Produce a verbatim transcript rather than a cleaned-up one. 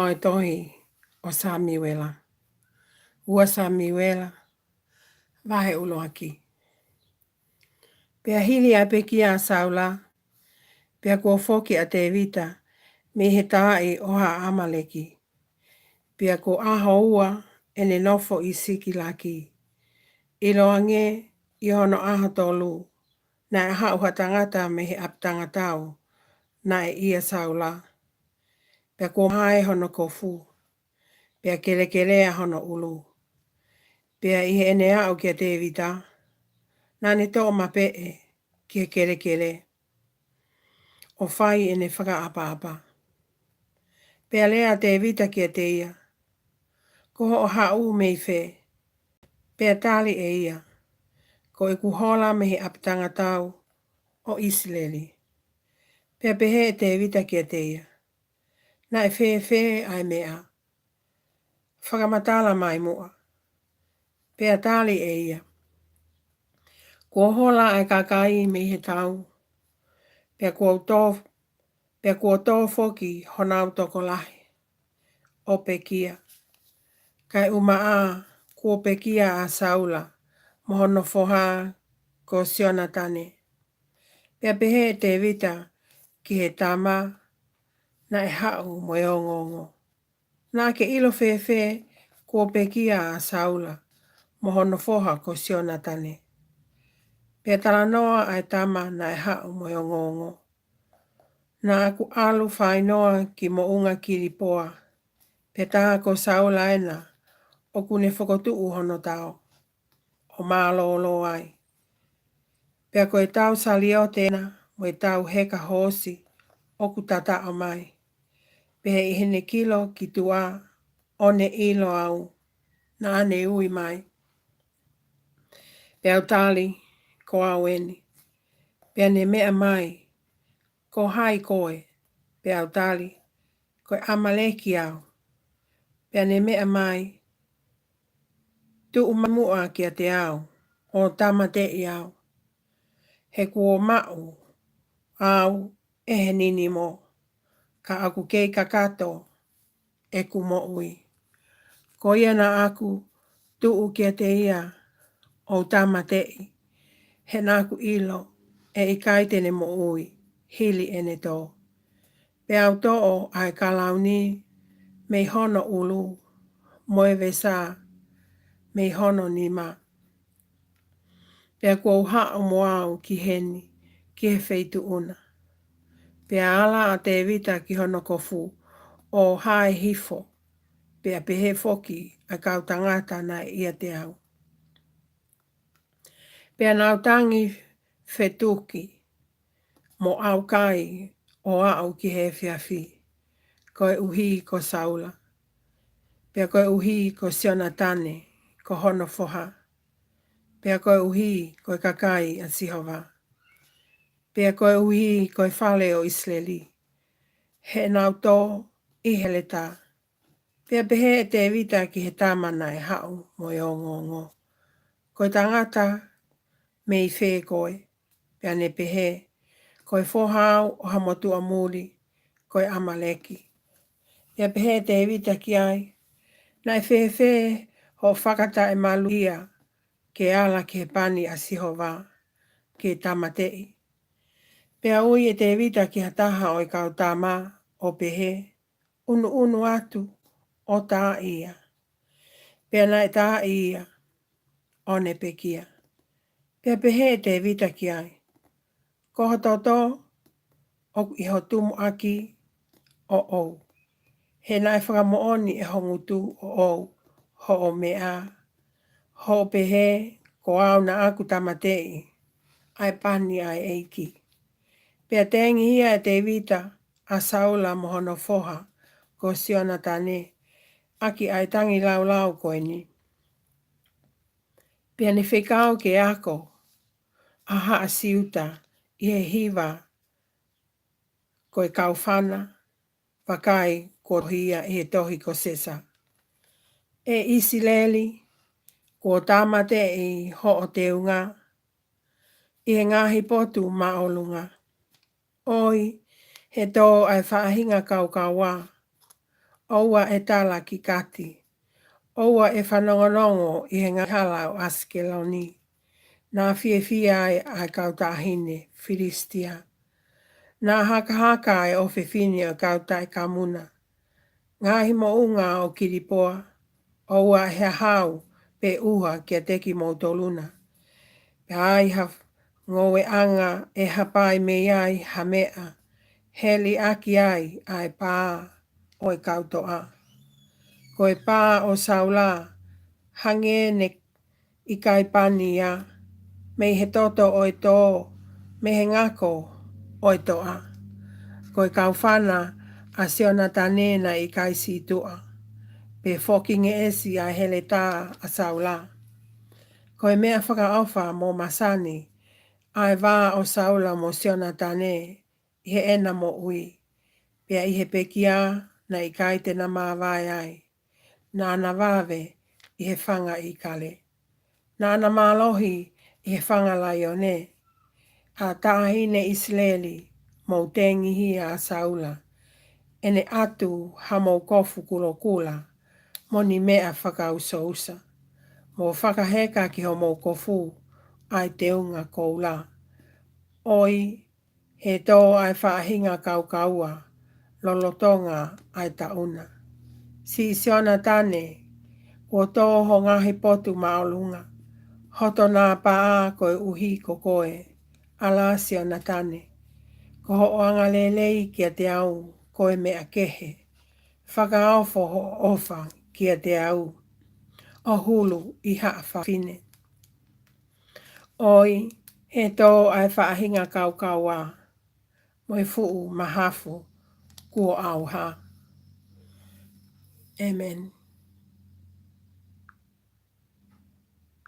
ʻa e tohi ʻo Samiuela. Ua Samiuela, vahe ʻuluaki. Pea hili ʻa e pekia ʻa Saula, pea kuo foki ʻa Tēvita mei he taaʻi ʻo ha ʻAmaleki. Pea ko e ʻaho ua ʻene nofo ʻi Sikilagi. ʻIloange ʻi hono ʻaho tolu, naʻe haʻu ha tangata mei he ʻapi tangatau naʻe ʻia Saula. Pea kuo mahae hono kofu, pea kelekelea hono ʻulu. Pea ʻi heʻene aʻu kia Tēvita, naʻa ne toʻo mapeʻe ki he kelekele, ʻo fai ʻene fakaʻapaʻapa. Pea lea ʻa Tēvita kiate ia, Ko hoʻo haʻu mei fē? Pea tali ʻe ia, Ko ʻeku hola mei he ʻapi tangatau ʻo ʻIsileli. Pea pehē ʻe Tēvita kiate ia, Naʻe fēfē ʻa e meʻa? Fakamatala mai muʻa. Pea tali ʻe ia, Kuo hola ʻa e kakai mei he tau, pea kuo tō, pea kuo tō foki honau tokolahi ʻo pekia. Kaeʻumaʻā kuo pekia ʻa Saula mo hono foha ko Sionatane. Pea pehē ʻe Tēvita ki he tama naʻe haʻu mo e ongoongo, Naʻa ke ʻilo fēfē kuo pekia ʻa Saula mo hono foha ko Sionatane? Pea talanoa ʻa e tama naʻe haʻu mo e ongoongo, Naʻa ku ʻalu fainoa ki Moʻunga Kilipoa, pea tā ko Saula ena ʻoku ne fokotuʻu hono tao ʻo mālōlō ai. Pea ko e tau saliote ena mo e tau heka hoosi ʻoku tataʻo mai. Pea ʻi heʻene kilo ki tuʻa ʻo ne ʻilo au, naʻa ne ui mai. Pea u tali, Ko au eni. Pea ne meʻa mai, Ko hai koe? Pea u tali, Ko e ʻAmaleki au. Pea ne meʻa mai, Tuʻu mai muʻa kiate au, ʻo tāmateʻi au. He kuo maʻu au ʻe he ninimo, ka ʻoku kei kakato ʻeku moʻui. Ko ia naʻa ku tuʻu kiate ia ʻo tāmateʻi, he naʻa ku ʻilo ʻe ʻikai te ne moʻui hili ʻene tō. Pea u toʻo ʻa e kalauni mei hono ʻulu, mo e vesa mei hono nima. Pea kuo u haʻu mo au ki heni, ki he feituʻu na. Pea ala ʻa Tēvita ki hono kofu ʻo hae hifo, pea pehē foki ʻa e kau tangata naʻe ʻiate au. Pea nau tangi fetuki mo ʻaukai ʻo aʻu ki he efiafi, koeʻuhi ko Saula, pea koeʻuhi ko Sionatane ko hono foha, pea koeʻuhi ko e kakai ʻa Sihova, pea koeʻuhi ko e fale ʻo ʻIsileli, he nau tō ʻi Heleta. Pea pehē ʻe Tēvita ki he tama naʻe haʻu mo e ongoongo, Ko e tangata mei fē koe? Pea ne pehē, Ko e foha au ʻo ha motuʻa muli, ko e ʻAmaleki. Pea pehē ʻe Tēvita ki ai, Naʻe fēfē hoʻo fakataʻemalu ia ke ala ki he pani ʻa Sihova, ke tāmateʻi? Pea ui ʻe Tēvita ki ha taha ʻo e kau tama, ʻo pehē, ʻUnuʻunu atu ʻo taaʻi ia. Pea naʻe taaʻi ia, ʻo ne pekia. Pea pehē ʻe Tēvita ki ai, Ko ho toto ʻoku ʻi ho tumuʻaki ʻoʻou, he naʻe fakamoʻoni ʻe ho ngutu ʻoʻou hoʻo meʻa, hoʻo pehē, Ko au naʻa ku tāmateʻi ʻa e pani ʻa e ʻEiki. Pea tengihia ʻe Tēvita ʻa Saula mo hono foha ko Sionatane ʻaki ʻa e tangilāulau ko eni. Pea ne fekau ke ako ʻa haʻa Siuta ʻi he hiva ko e Kaufana, vakai, kuo tohi ia ʻi he tohi ko Sesa. ʻE ʻIsileli, kuo tāmateʻi hoʻo teunga ʻi he ngaahi potu māʻolunga. ʻOi, he tō ʻa e faʻahinga kaukaua ʻoua ʻe tala ki Kati, ʻoua ʻe fanongonongo ʻi he ngaahi hala ʻo ʻAsikeloni. Naʻa fiefia ai ʻa e kau taʻahine Filisitia. Naʻa hakahaka ʻa e ʻofefine ʻo e kau taʻekamu na. Ngaahi moʻunga ʻo Kilipoa, ʻoua ʻe hahau pe ʻuha kiate kimoutolu na. Pea ʻi ha ngoueʻanga ʻe hapai mei ai ha meʻa, he liʻaki ai ʻa e pā ʻo e kau toʻa. Ko e pā ʻo Saula, hangē ne ʻikai pani ia, mei he toto ʻo e tō, mei he ngako ʻo e toʻa. Ko e kaufana ʻa Sionatane naʻe ʻikai sītuʻa, pe foki ngeʻesi ʻa e heletā ʻa Saula. Ko e meʻa fakaʻofa mo masani ʻa e vā ʻo Saula mo Sionatane ʻi heʻena moʻui, pea ʻi he pekia naʻe ʻikai te na māvae ai. Naʻa na vave ʻi he fanga ʻīkale. Naʻa na mālohi ʻi he fanga laione. ʻA taʻahine ʻIsileli, mou tengihia ʻa Saula. ʻEne ʻatu hamou kofu kulokula mo ni meʻa fakausousa, mo fakaheka ki homou kofu ʻa e teunga koula. ʻOi, he tō ʻa e faʻahinga kaukaua lolotonga ʻa e taʻu na. Siʻi Sionatane, kuo tō ho ngaahi potu māʻolunga, hoto nāpaʻa koeʻuhi ko koe, ʻAla Sionatane. Ko hoʻo angalelei kiate au ko e meʻa kehe. Fakaofo hoʻo ʻofa kiate au, ʻo hulu ʻi haʻa fafine. ʻOi, he tō ʻa e faʻahinga kaukaua mo e fuʻu mahafu kuo ʻauha. ʻĒmeni.